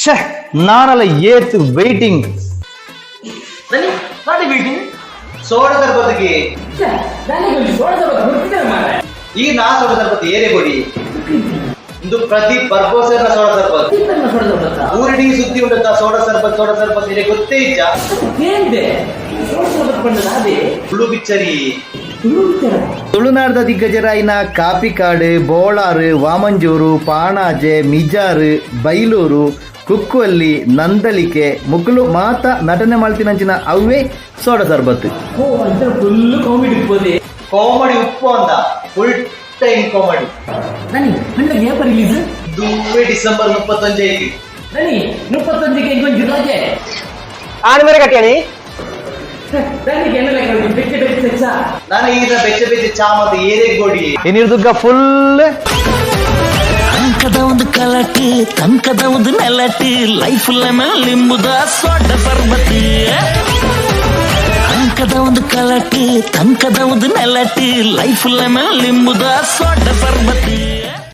ಛೇ, ನಾನಲ್ಲ ಏತ್ ವೇಟಿಂಗ್. ದಾನೆ? ಸೋಡ ಸರ್ಬತ್ಗೆ. ಈ ನಾ ಸೋಡ ಸರ್ಬತ್ ಏರೆ ಕೊಡಿ. ಇಂದು ಪ್ರದೀಪ್ ಬರ್ಬೋಸರ್ನ ಸೋಡ ಸರ್ಬತ್. ಊರಿಡಿ ಸುದ್ದಿ ಉಂಟಂತ ಸೋಡ ಸರ್ಬತ್, ಸೋಡ ಸರ್ಬತ್ ಇದೆ, ಗೊತ್ತೇ ಇಜ್ಜ? ತುಳು ಪಿಚ್ಚರಿ. ತುಳುನಾಡ್ದ ದಿಗ್ಗಜರಾಯಿನ ಕಾಪಿಕಾಡು, ಬೋಳಾರು, ವಾಮಂಜೂರು, ಪಾಣಾಜೆ, ಮಿಜಾರು, ಬೈಲೂರು, ಕುಕ್ಕುವಲ್ಲಿ, ನಂದಳಿಕೆ ಮುಕ್ಕಲು ಮಾತ ನಟನೆ ಮಲ್ತಿನಂಚಿನ ಅವ್ವೇ ಸೋಡ ಸರ್ಬತ್. ಫುಲ್ ಕಾಮಿಡಿ ಇರ್ಬೋದು. ಕಾಮಿಡಿ ಉಪ್ಪು ಅಂದ, ಫುಲ್ ಟೈಮ್ ಕಾಮಿಡಿ. ನನಿ ಹಂಡ ಏಪ ರಿಲೀಸ್? ದುವ್ವೆ ಡಿಸೆಂಬರ್ 31 ಐತಿ. ನನಿ 31ಕ್ಕೆ ಇಂಕೊಂಚು ರಜೆ. ಆಣ ಮೇರೆ ಕಟ್ಟಿಯಾಣಿ. ನನಗೆ ಎನ್ನ ಲೆಕ್ಕ ಬೆಚ್ಚ ಬೆಚ್ಚ ಚಾ. ನಾನು ಈಗ ಬೆಚ್ಚ ಬೆಚ್ಚ ಚಾ ಮತ್ತು ಏರೇ ಗೋಡಿ ಏನಿರ್ದುಗ್ಗ ಫುಲ್. ಅಂಕದ ಒಂದು ಕಲಟು, ತಂಕದ ಒಂದು ನೆಲಟು, ಲೈಫ್ ಲೆಮನ್ ಲಿಂಬುದ ಸೊಡ್ಡ ಸರ್ಬತ್ತು. ಅಂಕದ ಒಂದು ಕಲಟು, ತಂಕದ ಒಂದು ನೆಲಟು, ಲೈಫ್ ಲೆಮನ್ ಲಿಂಬುದ ಸೊಡ್ಡ ಸರ್ಬತ್ತು.